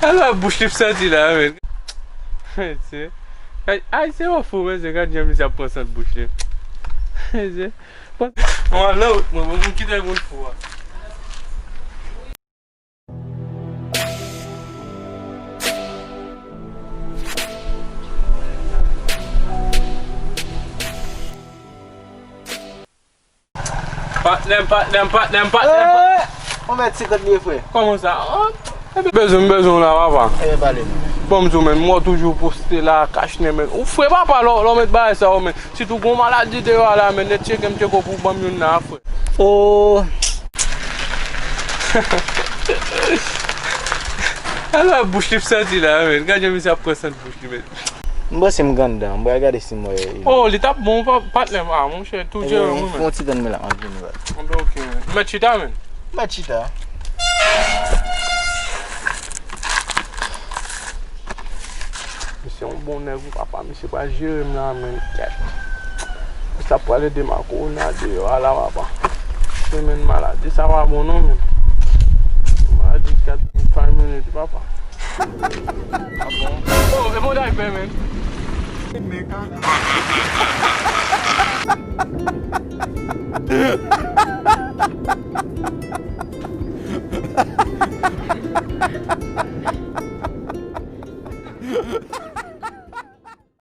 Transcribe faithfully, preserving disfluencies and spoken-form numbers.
Ala bouch li ap santi la, men. Mesye. Ay, ay, se yon fou, mesye. Gad jan misye ap pran sant bouch li. Mesye. Bon, nan wout mwen, bon, mwen kite moun fou a. Patnè m, patnè m, patnè m, patnè m, patnè m. Eh! Yon mèt senkant li ye, frè. Kòman sa? Oh, ebyen, bezwen, m bezwen w la, papa. Ebyen, pale. Bon, m di w, men, m wè w toujou poste la, kach nen, men. Ou fre, papa, lè w, lè w met bagay sa yo, men. Sitou gon maladi deyò a la, men, nèt tcheke m tcheke w pou w ban m youn la, frè. Oh. Ala bouch li ap santi la, men. Gad jan misye ap pran sant bouch li, men. M panse m gen anndan, m pral gade si m wè. Oh, li t ap bon, pa-, patnè m. Ah, monchè, tou jere mwen, men. Fè yon ti tann, men la, m ap vini, baz. Anben, ok, men. Mèt chita, men. Mèt chita. Misye yon bon nèg, wi, papa. Misye pral jere m la, men. Kèt. Sa pral ede m a kowona deyò a la, papa. Semèn maladi, sa pa bon non, men. Maladi kat minit, five minutes, papa. Ah bon? Oh, e bon diaper, men.